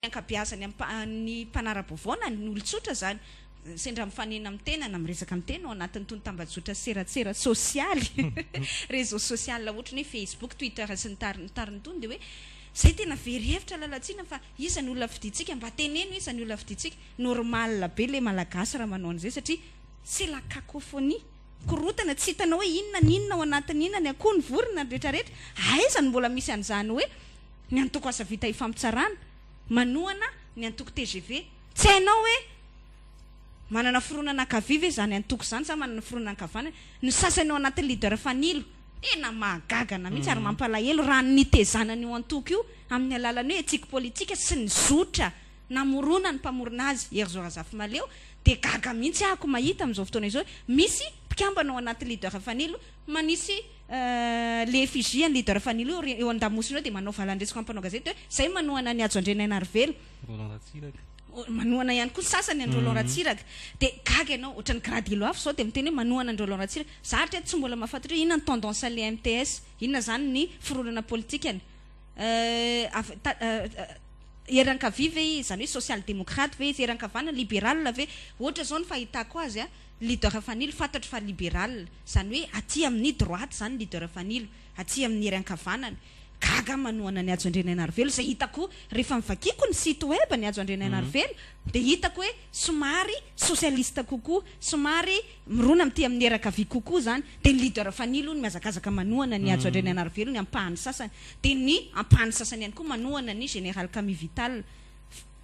ankabeazany ny mpanara-baovao na ny olon-tsotra izany, sendra mifanena amin'ny tena na miresaka amin'ny tena ao anatin'itony tambajotra seratsera sosialy, réseau social, ohatra ny hoe Facebook, Twitter sy ny tariny tariny itony dia hoe izay tena very hevitra lalatsiana fa iza ny olona fidintsika, mba teneno iza ny olona fidintsika. Normal be ilay Malagasy raha manao an'izay satria c'est la cacophonie, korotana tsy hitanao hoe inona ny inona ao anatin'ny inona, ny akoho, ny vorona, ny retraretra, aiza no mbola misy an'izany hoe ny antoko asa vita ifampitsarana manohana ny antoko tgv. Tsy hainao hoe manana fironana ankavia ve izany antoko izany sa manana fironana ankavanana. Ny sasany ao anatin'ny leader fanilo. Tena mahagagana mihitsy ary mampalahelo raha ny nitezana an'io antoko io amin'ny alalan'ny hoe éthique politique sy ny zotra namorona ny mpamorona azy Herizo Razafimahaleo dia gaga mihitsy ahako mahita amin'izao fotoana izao hoe misy mpikambana ao anaty leader fanilo manisy le effigie an'i leader Fanilo eo eo an-damosina eo dia manao valan-dresaka amin'ny mpanao gazety hoe zay manohana an'i Hajo Andrianainarivelo. Roland Ratsiraka. Manohana ihany koa ny sasany an'i Roland Ratsiraka. Dia gaga ianao, ohatran'ny Gradilo afo izao dia miteny hoe manohana an'i Roland Ratsiraka. Za hatreto tsy mbola mahafantatra hoe inona ny tendance an'ilay MTS, inona izany ny fironana politikany. Avy ta ery ankavia ve izy, izany hoe social démocrate ve izy, ery ankavanana libéral ve? Ohatra izao ny fahitako azy an. Leader Fanilo fantatro fa liberal, izany hoe aty amin'ny droite izany leader Fanilo, aty amin'ny hery ankavanana. Gaga aho manohana an'i Hajo Andrianainarivelo izay hitako rehefa novakiako ny site web ny Hajo Andrianainarivelo dia hitako hoe somary socialiste kokoa, somary mirona amin'ity amin'ny hery ankavia kokoa izany. Dia ny leader Fanilo hono mihazakazaka manohana an'i Hajo Andrianainarivelo ny ampahany sasany. Dia ny ampahany sasany ihany koa manohana ny Général Camille Vital.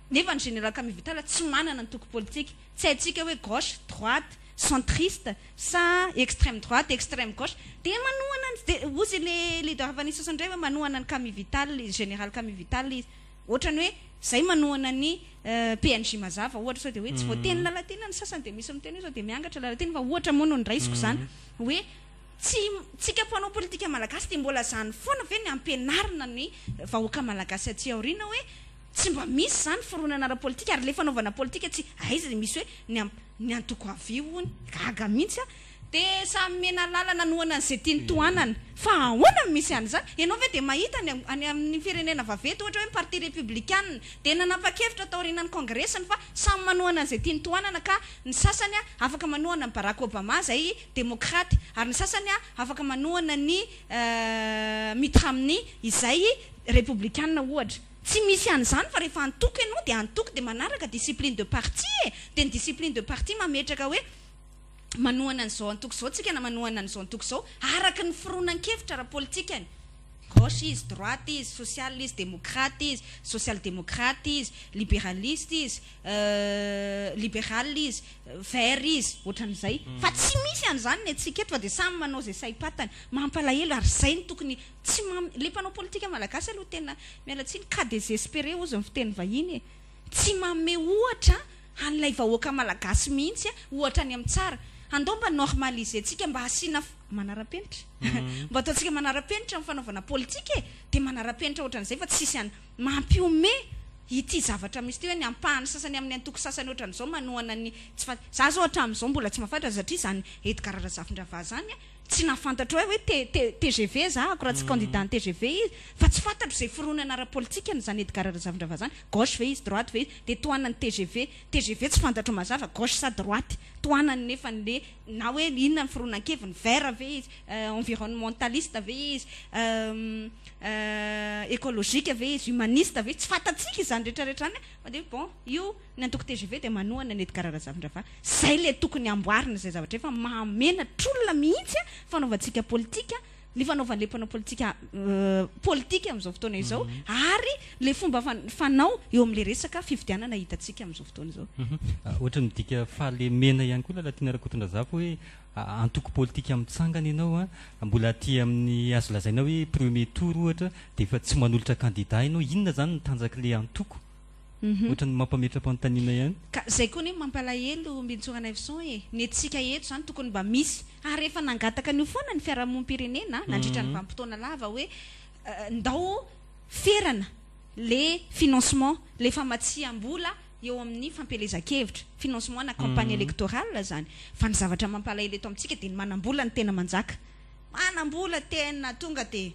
Nefa ny Général Camille Vital tsy manana antoko politika. Tsy haintsika hoe gauche, droite, centriste sa extrême droite, extrême gauche. Dia manohana an'i, dia hozy ilay leader Ravanisson indray hoe manohana an'i Camille Vital izy, Général Camille Vital izy. Ohatrany hoe izay manohana ny PNJ Mazava ohatra sao dia hoe tsy voateny Lalatiana ny sasany dia misy miteny hoe sao dia miangatra Lalatiana fa ohatra moa no noraisiko izany hoe tsy tsika mpanao politika malagasy dia mbola izany foana ve ny ampianarina ny vahoaka malagasy aty aoriana hoe Tsy mba misy izany fironana ara-politika ary le fanaovana politika tsy aiza dia misy hoe ny ny antoko havia hono, gaga mihitsy aho. Dia samy mena lalana hanohana an'izay tiany tohanana. Fa ahoana no misy an'izany? Ianao ve dia mahita any any amin'ny firenena vaventy ohatra hoe ny parti républicaine dia nanapa-kevitra taorianan'ny kongresiny fa samy manohana an'izay tiany tohanana ka ny sasany afaka manohana an'i Barack Obama izay demokraty ary ny sasany afaka manohana ny Mitt Romney izay repoblikanina ohatra. Tsy misy an'izany fa rehefa antoko ianao dia antoko dia manaraka discipline de parti e! Dia ny discipline de parti mametraka hoe manohana an'izao antoko izao tsika na manohana an'izao antoko izao araka ny fironan-kevitra ara-politikany. Gauche izy, droite izy, social izy, démocrate izy, social démocrate izy, liberaliste izy, liberal izy, vert izy, ohatran'izay. Fa tsy misy an'izany ny antsika eto fa dia samy manao izay saim-patany. Mampalahelo ary izay no tokony Tsy mam, le mpanao politika malagasy aloha tena, miala tsiny, cas désespéré hozy ny fiteny vahiny e! Tsy manome ohatra an'ilay vahoaka malagasy mihitsy ohatra any amin'ny tsara. Andao mba normaliser-tsika mba asiana manara-penitra. Mba ataontsika manara-penitra ny fanaovana politika e! Dia manara-penitra ohatran'izay fa tsisy an, mampihomehy ity zavatra misy ity hoe ny ampahany sasany amin'ny antoko sasany ohatran'izao manohana ny tsy fa, za zao hatramin'izao mbola tsy mahafantatra satria izany Edgard Razafindravahy izany a, Tsy nahafantatro ahy hoe tgv za ako raha tsy candidat ny tgv izy fa tsy fantatro izay fironana ara-politikany izany Edgard Razafindravahy izany, gauche ve izy, droite ve izy, dia tohanan'ny tgv, tgv tsy fantatro mazava gauche sa droite, tohanany nefa le na hoe inona ny fironan-keviny, vert ve izy, environnementaliste ve izy, ecologique ve izy, humaniste ve izy, tsy fantatsika izany rehetra rehetra izany fa dia bon io. Ny antoko tgv dia manohana an'i Edgard Razafindravahy. Zay le tokony amboarina izay zavatra efa mahamenatr'olona mihitsy fanaovantsika politika, ny fanaovan'le mpanao politika politika amin'izao fotoana izao ary le fomba fanao eo amin'le resaka fifidianana hitantsika amin'izao fotoana izao. Ohatran'ny midika fahalemena ihany koa Lalatiana Rakotondrazafy hoe antoko politika mitsangana ianao an, mbola aty amin'ny azo lazaina hoe premier tour ohatra dia efa tsy manolotra kandida ianao, inona izany ny tanjak'le antoko? Ohatran'ny mampametra-panontaniana ihany. Ka zay koa anie mampalahelo Mbintsora Naivoson e! Ny antsika eto zany tokony mba misy ary efa nangataka an'io foana ny fiarahamonim-pirenena nandritra ny vanim-potoana lava hoe ndao ferana le financement, le famatsiam-bola eo amin'ny fampielezan-kevitra, financement na campagne électorale zany. Fa ny zavatra mampalahelo eto amintsika dia ny manam-bola no tena manjaka. Manam-bola tena tonga dia.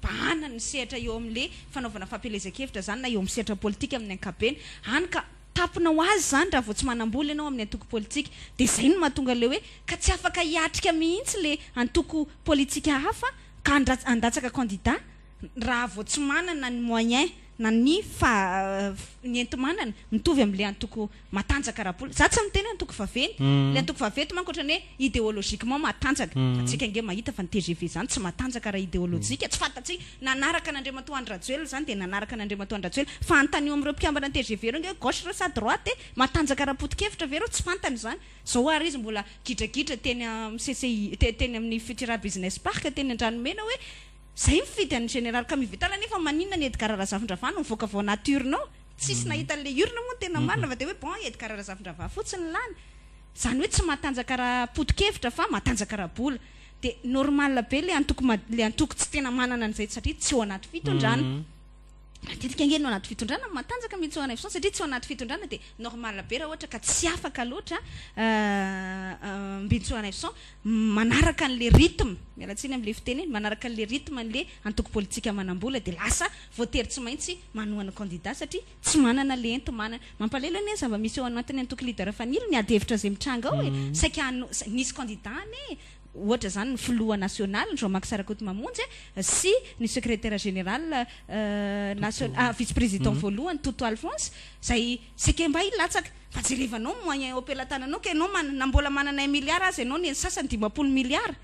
Bahana ny sehatra eo amin'le fanaovana fampielezan-kevitra zany na eo amin'ny sehatra politika amin'ny ankapobeny. Hany ka tapina ho azy zany raha vao tsy manam-bola ianao amin'ny antoko politika. Dia izay no mahatonga an'le hoe ka tsy afaka hiatrika mihitsy le antoko politika hafa ka handatsaka candidat raha vao tsy manana ny moyen na ny fa ny enti-manana mitovy amin'le antoko matanjaka ara-bola. Za tsy miteny hoe antoko vaventy. Le antoko vaventy manko ohatran'ny hoe ideologiquement matanjaka. Fa tsika ange mahita fa ny tgv zany tsy matanjaka ara ideolojika. Tsy fantatsika. Nanaraka an'Andriamatoa Andry Rajoelina zany dia nanaraka an'Andriamatoa Andry Rajoelina. Fa anontanio amin'ireo mpikambana ny tgv ireo ange hoe gauche ireo sa droite e? Matanjaka ara-poto-kevitra ve ireo? Tsy fantany izany. Zao ary izy mbola gidragidra teny amin'ny CCI, teny amin'ny Futura Business Park teny Andranomena hoe zay mifidy an'i Général Camille Vital nefa maninona ny Edgard Razafindravahy no mivoaka vao anaty urne ao? Tsisy nahita an'ilay urne moa ny tena marina fa dia hoe bon Edgard Razafindravahy fotsiny lany. Izany hoe tsy matanjaka ara-poto-kevitra fa matanjaka ara-bola. Dia normal be ilay antoko ilay antoko tsy tena manana an'izay satria tsy ao anaty fitondrana. Matetika ange ny ao anaty fitondrana no matanjaka mihitsy ao an'Efson satria tsy ao anaty fitondrana dia normal be raha ohatra ka tsy afaka loatra Mbintsoa Raivoson manaraka an'ilay rythme, miala tsiny amin'ilay fiteny, manaraka an'ilay rythme an'ilay antoko politika manam-bola dia lasa voatery tsy maintsy manohana candidat satria tsy manana ilay enti-manana. Mampalahelo anie ny zava-misy ao anatin'ny antoko leader Fanilo, ny ady hevitra izay mitranga ao e! Saika nisy candidat anie ohatra izany ny filoha nasionaly Jean Max Rakotomamonjy sy ny secrétaire général national vice président voalohany Toto Alphonse izay saika mba hilatsaka fa jerevanao ny moyen eo am-pelatananao ka ianao manana na mbola manana un milliard aza ianao ny sasany 50 milliard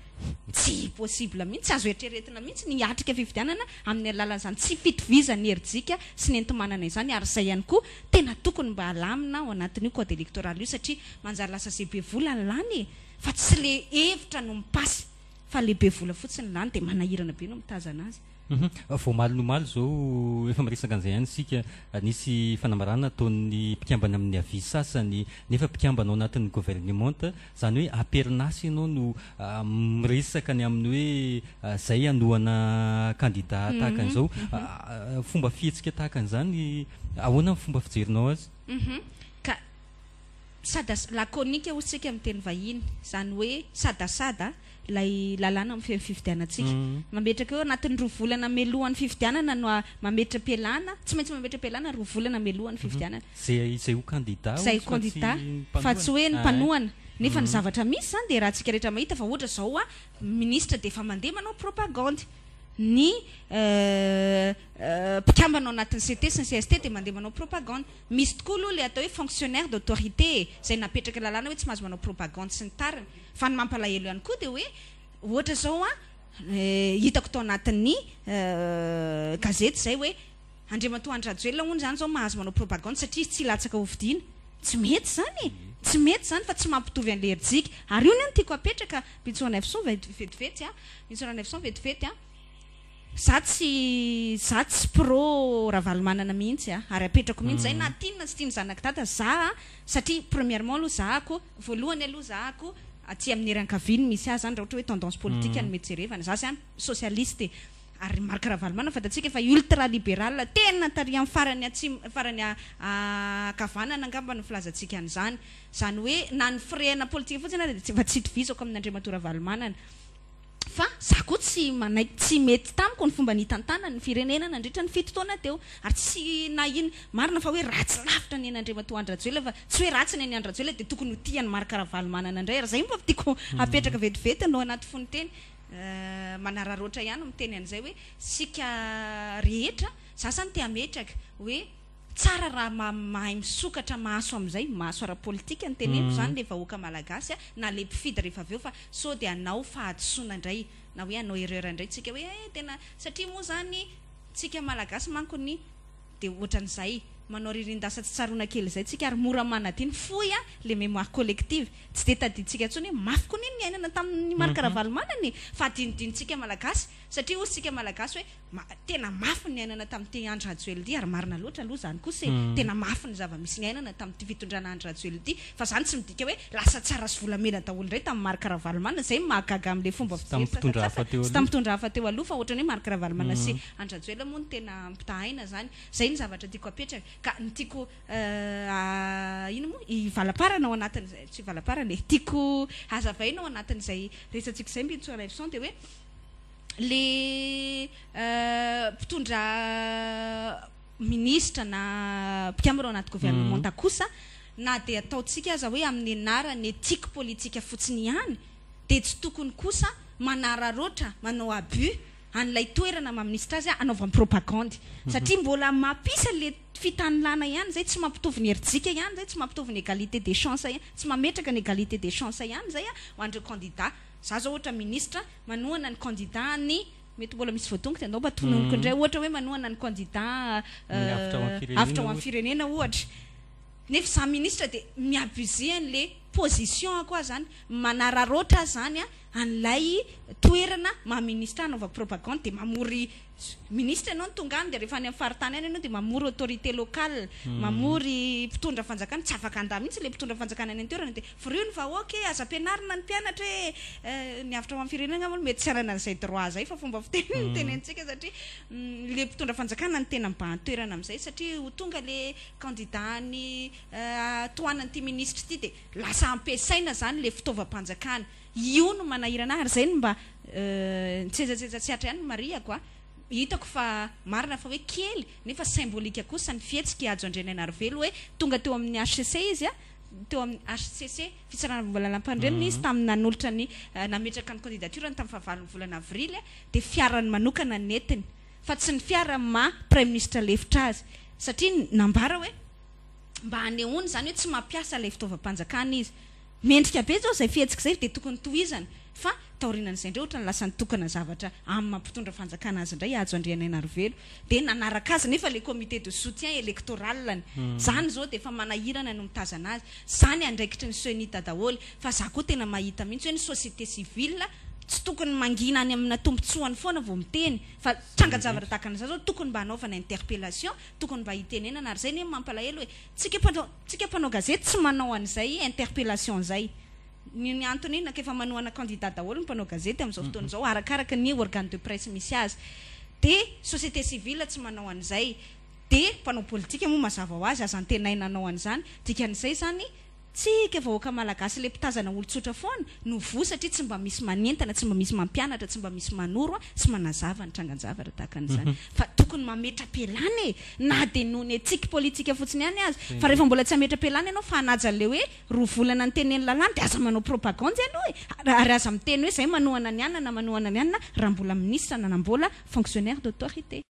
tsy possible mihitsy tsy azo eritreretina mihitsy ny hiatrika fifidianana amin'ny alalan'izany tsy fitovizan'ny herijika sy ny enti-manana izany ary izay ihany koa tena tokony mba halamina ao anatin'io code électoral io satria manjary lasa izay be vola ny lany e! Fa tsy le hevitra no mipasy fa le be vola fotsiny lany dia manahirana be no mitazana azy. Vao omaly no omaly izao efa miresaka an'izay ihany isika, nisy fanambarana nataon'ny mpikambana amin'ny avis sasany nefa mpikambana ao anatin'ny governemanta, izany hoe am-perinasa ianao no miresaka ny amin'ny hoe izay hanohana kandida tahaka an'izao. Fomba fihetsika tahaka an'izany, ahoana ny fomba fijerinao azy? Ka Sada, laconique hoy tsika amin'ny teny vahiny, izany hoe sadasada ilay lalàna mifehy ny fifidianantsika. Mametraka eo anatin'ny roa volana mialohan'ny fifidianana no mametra-pialana, tsy maintsy mametra-pialana roa volana mialohan'ny fifidianana. Izay izay ho kandida Izay ho kandida fa tsy hoe ny mpanohana. Nefa ny zavatra misy izany dia raha tsika rehetra mahita fa ohatra izao minisitra dia efa mandeha manao propagande. Ny mpikambana ao anatin'ny CT sy ny cst dia mandeha manao propagande. Misy tokoa aloha ilay atao hoe fonctionnaire d'autorité e, izay napetraky ny lalàna hoe tsy mahazo manao propagande sy ny tariny. Fa ny mampalahelo ihany koa dia hoe ohatra izao an, hitako tao anatin'ny gazety izay hoe Andriamatoa Andry Rajoelina hono izany izao mahazo manao propagande satria izy tsy hilatsaka hofidiana. Tsy mety izany e! Tsy mety izany fa tsy mampitovy an'ilay herijika. Ary io ny an tiako hapetraka, Mbintsoa Ranaivoson vetivety an, Mbintsoa Ranaivoson vetivety an. Za tsy za tsy pro Ravalomanana mihitsy a! Ary apetrako mihitsy zay na tiany na tsy tiany zanak'i dada za a! Satria premièrement aloha zahako voalohany aloha zahako aty amin'ny hery ankavia no misy ahy zany raha ohatra hoe tendance politique no mety jerevana za zany socialiste e! Ary Marc Ravalomanana fantatsika fa ultra liberal tena tary amin'ny farany atsimo farany ankavanana angamba no filazantsika an'izany zany hoe na ny firehana politika fotsiny ary dia efa tsy itovizako amin'Andriamatoa Ravalomanana. Fa za koa tsy manaiky tsy mety tamiko ny fomba nitantanany ny firenena nandritra ny 7 taona teo ary tsy na inn marina fa hoe ratsy lavitra ny an'Andriamatoa Andry Rajoelina fa tsy hoe ratsy ny an'i Andry Rajoelina dia tokony ho tia an'i Marc Ravalomanana indray ary zay mba tiako hapetraka vetivety no anaty fononteny manararaotra ihany miteny an'izay hoe sika rehetra za zany te hametraka hoe Tsara raha mahay misokatra maso amin'izay, maso ara-politika no teneniko izany, ilay vahoaka malagasy na ilay mpifidy rehefa avy eo fa sao dia hanao fahadisoana indray na hoe hanao erreur indray tsika hoe eh tena satria moa izany tsika malagasy manko ny dia ohatran'izay manao ririn-dasa tsy tsaroana kely izay tsika ary mora manadino, fohy a ilay mémoire collective, tsy dia tadidintsika intsony hoe mafy koa anie ny niainana tamin'i Marc Ravalomanana e! fa adinodinontsika malagasy satria hozy tsika malagasy hoe Tena mafy ny niainana tamin'ity Andry Rajoelina ity ary marina loatra aloha izany kosa e! Tena mafy ny zava-misy niainana tamin'ity fitondrana Andry Rajoelina ity fa izany tsy midika hoe lasa tsara sy volamena daholo indray tamin'i Marc Ravalomanana, izay no mahagaga amin'ilay fomba fijery sasantsasany sy tamin'ny mpitondra hafa teo aloha fa ohatran'ny hoe Marc Ravalomanana sy Andry Rajoelina moa no tena ampitahaina izany. Izay no zavatra tiako apetraka ka ny tiako inona moa hivalaparana ao anatin'izay, tsy hivalaparana e, tiako hazavaina ao anatin'izay resatsika izay Mbinintsoa Raivoson dia hoe. Le mpitondra minisitra na mpikambana ao anaty governemanta kosa, na dia ataontsika aza hoe amin'ny anaran'ny éthique politique fotsiny ihany, dia tsy tokony kosa manararaotra manao abus an'ilay toerana maha minisitra azy hanaovany propagandy, satria mbola mampisy an'ilay fitanilana ihany izay, tsy mampitovy ny herijika ihany izay, tsy mampitovy ny égalité des chances ihany, tsy mametraka ny égalité des chances ihany izay ho an'ireo kandida. Za zao ohatra ministra manohana ny candidat ny, mety mbola misy voatongo dia andao mba tononiko indray, ohatra hoe manohana ny candidat avotra ho an'ny firenena ohatra, nefa za ministra dia mi-abuser an'le position-ko aho zany, manararaotra aho zany an'ilay toerana maha ministra ahy hanaovako propagande dia mamory Ministra ianao no tonga any dia rehefa any amin'ny faritany any ianao dia mamory autorité locale, mamory mpitondra fanjakana, tsy afaka handà mihitsy ilay mpitondra fanjakana any an-toerana dia vorio ny vahoaka e, aza ampianarina ny mpianatra e, ny avotra ho an'ny firenena angamba aloha mety tsy hanana an'izay droit izay fa fomba fiteny no tenenitsika satria ilay mpitondra fanjakana no tena mibahan-toerana amin'izay satria ho tonga ilay candidat ny tohanan'ity ministra ity dia lasa ampiasaina izany ilay fitaovam-panjakana. Io no manahirana ahy ary izay no mba nitsetsatsetsa tsy hatra ihany no marihako a! Hitako fa marina fa hoe kely nefa symbolique kosa ny fihetsik'i Hajo Andrianainarivelo hoe tonga teo amin'ny HCC izy a, teo amin'ny HCC, Fitsarana momba ny Lalàmpanorenana izy tamin'ny nanolotra ny nametraka ny candidature-ny tamin'ny fahavalon'ny volana avrily dia fiarany manokana nentiny fa tsy ny fiara maha praiminisitra lefitra azy satria nambara hoe mba hanehoany izany hoe tsy mampiasa ilay fitaovam-panjakana izy. Mendrika be zao izay fihetsika izay dia tokony tohizana fa taorinan'izay indray ohatran'ny lasa nitokana zavatra amin'ny maha mpitondra fanjakana azy indray Hajo Andrianainarivelo dia nanaraka azy nefa ilay comité de soutien électoral-ny zany izao dia efa manahirana no mitazana azy zany andraikitry ny cenit daholo fa za koa tena mahita mihitsy hoe ny société civile tsy tokony mangina any amina tombotsoany foana vao miteny fa tranga-javatra tahaka an'izany zao tokony mba hanaovana interpellation tokony mba hitenenana ary izay anie mampalahelo e tsika mpanao Tsika mpanao gazety tsy manao an'izay interpellation izay. Ny ny antony inona ka efa manohana candidat daholo ny mpanao gazety amin'izao fotoana izao arakaraka ny organe de presse misy azy. Dia société civile tsy manao an'izay. Dia mpanao politika moa mazava ho azy aza antenaina hanao an'izany. Dikan'izay izany tsika vahoaka malagasy ilay mpitazana olon-tsotra foana no voa satria tsy mba misy manentana, tsy mba misy mampianatra, tsy mba misy manoro sy manazava ny trangan-javatra tahaka an'izany. Fa tokony mametra-pialana e! Na dia noho ny éthique politique fotsiny ihany aza. Fa rehefa mbola tsy hametra-pialana ianao fa hanaja an'ilay hoe roa volana nitenen'ny lalàna dia aza manao propagande aloha e! Ary aza miteny hoe izay manohana ny anona na manohana ny anona raha mbola minisitra na mbola fonctionnaire d'autorité.